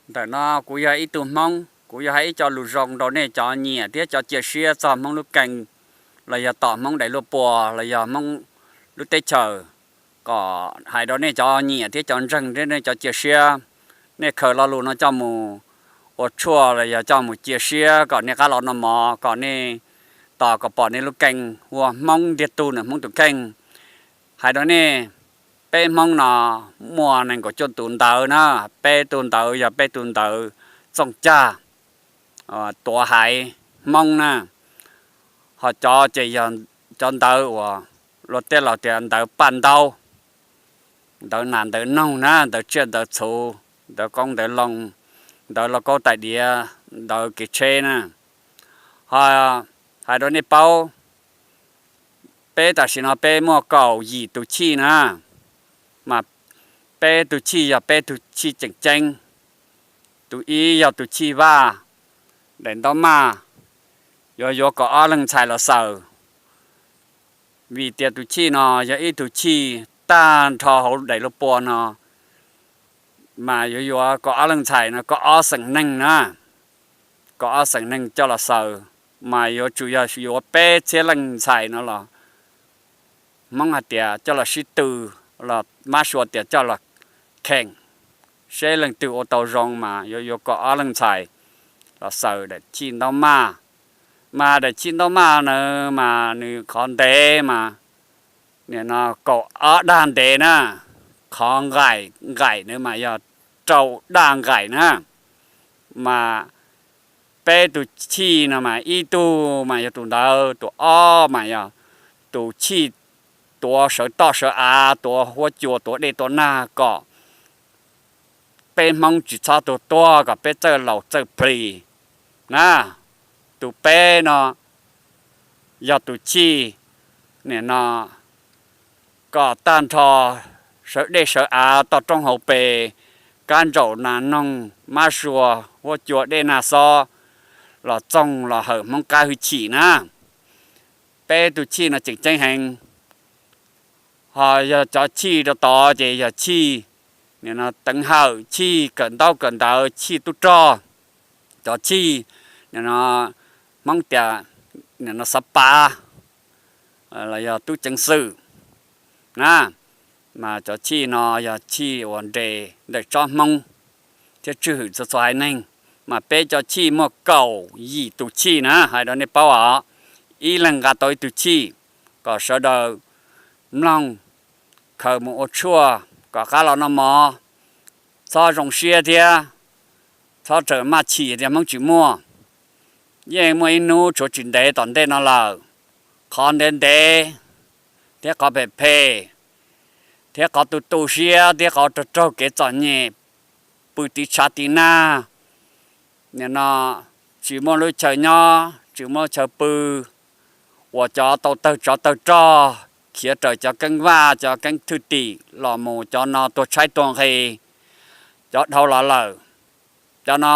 Ntawm no kuv yog ib tug Hmoob, kuv yuav hais ib co lus zoo rau nej cov nyiam thiab cov cia siab txog Hmoob lub keeb, los yog tom Hmoob daim luaj puas los yog Hmoob lub teb chaws, kom hais rau nej cov nyiam thiab cov ntseeg thiab nej cov cia siab, nej khaws lo lus no coj mus ua tshuaj los yog coj mus cia siab kom nej qab los noj mov, kom nej tos kom pom nej lub keeb ua Hmoob ntiag tug ntawm Hmoob tus kheej. Hais rau nej, peb Hmoob no muaj nees nkaum cuaj tus ntawv na, peb tug ntawv yog peb tug ntawv txooj cag, tuav haiv Hmoob na, ho cov ces yog cov ntawv uas luag tej laus tias ntawv paj ntaub, ntawv nas ntawv noog na, ntawv tsiaj ntawv txhu, ntawv qoob ntawv loo, ntawv lauj kaub tais diav, ntawv kev tsheb na. Ho hais rau nej paub, peb tam sim no peb muaj kaum yim tus chij na, mas peb tug chij yog peb tug chij tseem ceeb. Tus ib yog tus chij vaj, daim ntaub maj, yuav yuav kaum ob leeg ntxhais los xaws, vim tias tus chij no yog ib tug chij tag nrho hauv daim luaj puas no, mas yuav yuav kaum ob leeg ntxhais no, kaum ob xeem neeg na, kaum ob xeem neeg coj los xaws, mas yuav tsum yog yuav peb txhiab leej ntxhais no los Hmoob hais tias coj los sib tw, los mab sua tias coj los kheem, seb leej twg ua tau zoo mas yuav yuav kaum ob leej ntxhais los xaws daim chij ntaub maj. Mas daim chij ntaub maj na mas nws qhov ntev mas nim no kaum ob daj ntev na, qhov nqaim nqaim na mas yog rau daj nqaim na. Mas peb tus chij no mas ib tug mas yog tus ntawd, tus ob mas yog tus chij tuav sawv toj sawv av, tuav huab cua, tuav dej tuav nag kom peb Hmoob tsis txhob tuag tuag, kom peb txawj laus txawj plig na. Tus peb no yog tus chij nim no kom tag nrho sawv dej sawv av, toj roob hauv pes, kab ntsaum nas noog, mab sua, huab cua, dej nag xob los txoog los hawm Hmoob qab hwj chim na. Peb tus chij no tseem ceeb heev. Ho yog cov chij rau tod ces yog chij nim no teev hawm, chij kawm ntaub kawm ntawv, chij tub rog, cov chij nim no Hmoob tias nim no xav pav los yog tub ceev xwm na. Mas cov chij no yog chij uas nres ntawm tsob Hmoob thiab tswj hwm txhua txhua haiv neeg. Mas peb cov chij muaj kaum yim tus chij na, hais rau nej paub os, ib leeg nqa tau ib tug chij, kom sawv daws mloog, khaws mus ua tshuaj kom qab los noj mov, txhob zoo siab thiab txhob tseem maj chim tias Hmoob tsis muaj. Yeej muaj ib hnub tshuav tsis ntev tom ntej no lawm, qhov ntev ntev thiab qhov phem phem thiab qhov tu tu siab thiab qhov raug raug kev txom nyem, pw tiv tshav tiv nag, nim no tsis muaj lub chaw nyob, tsis muaj lub chaw pw, uas cov tau tawg tsov tawg rog khiav raws cov keeb vaj cov keeb thwj tim los mus, cov no tuag tshaib tuag nqhis, cov dhau los lawm, cov no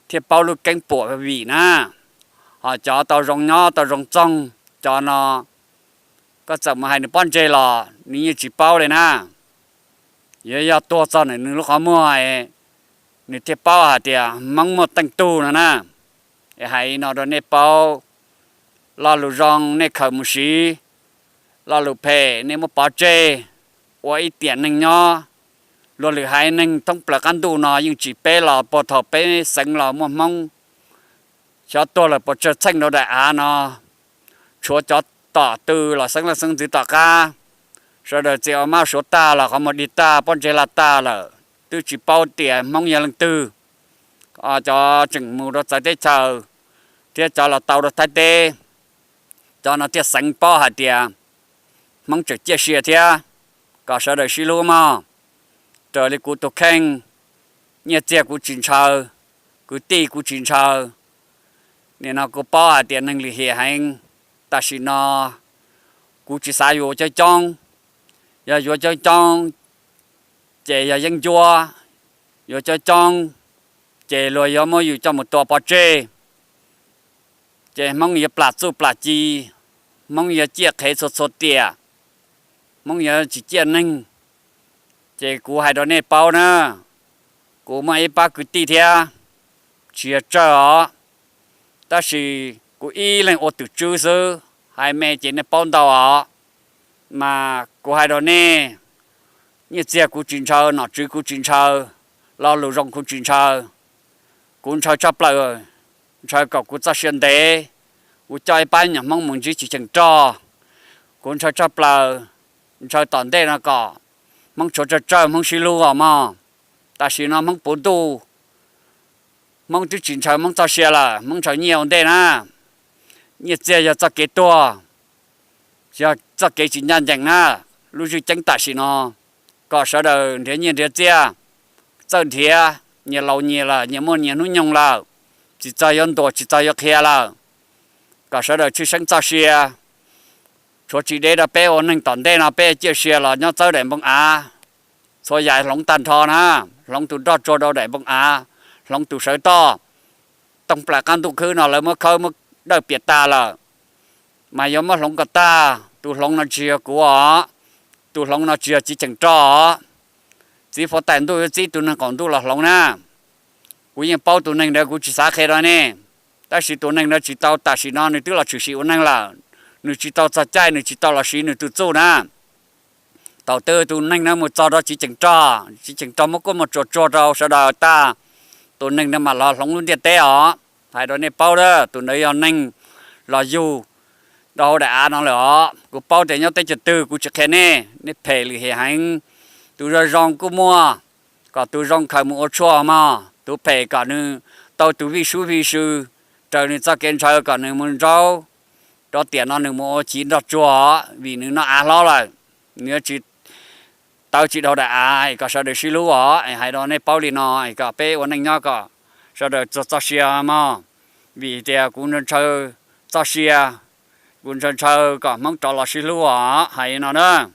thiaj paub lub keeb puam vim na. Ho cov tau zoo nyob tau zoo txoog, cov no koj txawm mus hais nws pob ntseg los nws yeej tsis paub li na. Yuav yog tuag txog nws lub qhov muag, nws thiaj paub hais tias Hmoob muaj teej tug no na. Es hais no rau nej paub, lo lus zoo nej khaws mus siv, lo lus phem nej muab pov tseg, ua ib tiam neeg nyob. Luag lwm haiv neeg thoob plaws qab ntuj no yeej tsis peb los puag thaum peb xeev los muaj Hmoob xyov tuag lawm puas tsawg txheej rau daim av no. Tshuav cov tom tw los xeeb leej xeeb ntxwv tom qab, sawv daws txiav ua mab suav tag los qhov muag dig tag pob ntseg laj tag lawm, twb tsis paub tias Hmoob yog leej twg. Cov tseem mus rau txawv teb chaws thiab cov los tau rau Thaib teb, cov no thiaj xeev paub hais tias Hmoob tseem ciaj sia thiab. Kom sawv daws sib hlub mog. Raws li kuv tus kheej, nyiaj txiag kuv tsis ntshaw, kwv tij kuv tsis ntshaw. Nim no kuv paub hais tias neeg lim hiam heev, tam sim no kuv tsis xav yuav coob coob. Yog yuav coob coob ces yog yeeb ncuab, yuav coob coob ces luag yuav muab yus coj mus tua pov tseg. Ces Hmoob yuav plam txuj plam ci, Hmoob yuav ciaj qhev txhua txhua tiam, Hmoob yuav tsis ciaj neeg. Ces kuv hais rau nej paub na, Kuv muaj ib pab kwv tij thiab, tsis yog tsawg os, tab sis kuv ib leeg ua tus tswv xwb, hais me ces nej paub ntau os. Mas kuv hais rau nej, nyiaj txiag kuv tsis ntshaw, nom tswv kuv tsis ntshaw, lo lus zoo kuv tsis ntshaw. Kuv ntshaw tshaj plaws, ntshaw kom kuv txoj sia ntev, kuv coj ib pab nyuam Hmoob mus ntsib tsis cheem rog. Kuv ntshaw tshaj plaws, ntshaw tom ntej no kom Hmoob tshuav tsawg tsawg Hmoob sib hlub os mog. Tam sim no Hmoob puv ntuj, Hmoob twb tsis ntshaw Hmoob txoj sia lawm, Hmoob ntshaw nyiaj ua ntej na. Nyiaj txiag yog txoj kev tuag, yog txoj kev tsis ncaj ncees na. Lub zwj ceeb tam sim no kom sawv daws nrhiav nyiaj nrhiav txiag, txawj nrhiav, nyias laus nyias lawm, nyias muaj nyias hnub nyoog lawm, tsis txog yuav ntuas tsis txog yuav qhia lawm. Kom sawv daws tshwj xeeb txoj sia. Tshuav tsis deb rau peb ua neeg tom ntej no, peb ciaj sia los nyob txawb daim npoo av, txhua yam hloov tag nrho na, hloov tus nroj tsua rau daim npoo av, hloov tus sawv toj. Tooj plaws qab ntuj khwb no lawv muab khawb muab dawj piam tas lawm, mas yuav muab hloov kom tag. Tus hloov no tsis yog kuv os, tus hloov no tsis yog txiv cheem rog os. Txiv huab tais ntuj yuav txib tus neeg qaum ntuj los hloov na. Kuv yeej paub tus neeg ntawd, kuv tsis xav qhia rau nej, tab sis tus neeg ntawd tsis tau, tam sim no nws twb los tshwm sim ua neeg lawm, nws tsis tau txog caij, nws tsis tau los siv nws tus txuj na. Thaum twg tus neeg no mus txog rau txiv cheem rog, txiv cheem rog muab kuab muab tsuag tsuag rau sawv daws tag, tus neeg no mam los hloov lub ntiaj teb os. Hais rau nej paub, tus ntawd yog neeg los yug rau hauv daim av no lawm os. Kuv paub tias nyob teb chaws twg, kuv tsis qhia nej, nej phem lwm hem heev. Tus zoo zoo kuj muaj, kom tus zoo khaws mus ua tshuaj mog, tus phem kom nws tau tus vij sub vij sw raws nws txoj kev ntshaw kom nws mus ntsaub rov tiam no nws mus ua chiv nroj tsuag, vim nws noj av hlob lawm, nws yuav tsis tawv tsis dhau daim av. Kom sawv daws sib hlub os, hais rau nej paub li no, kom peb ua neej nyob kom sawv daws txog txoj sia mog. Vim tias kuv ntshaw txoj sia, kuv ntshaw ntshaw kom Hmoob rov los sib hlub os, hais li no na.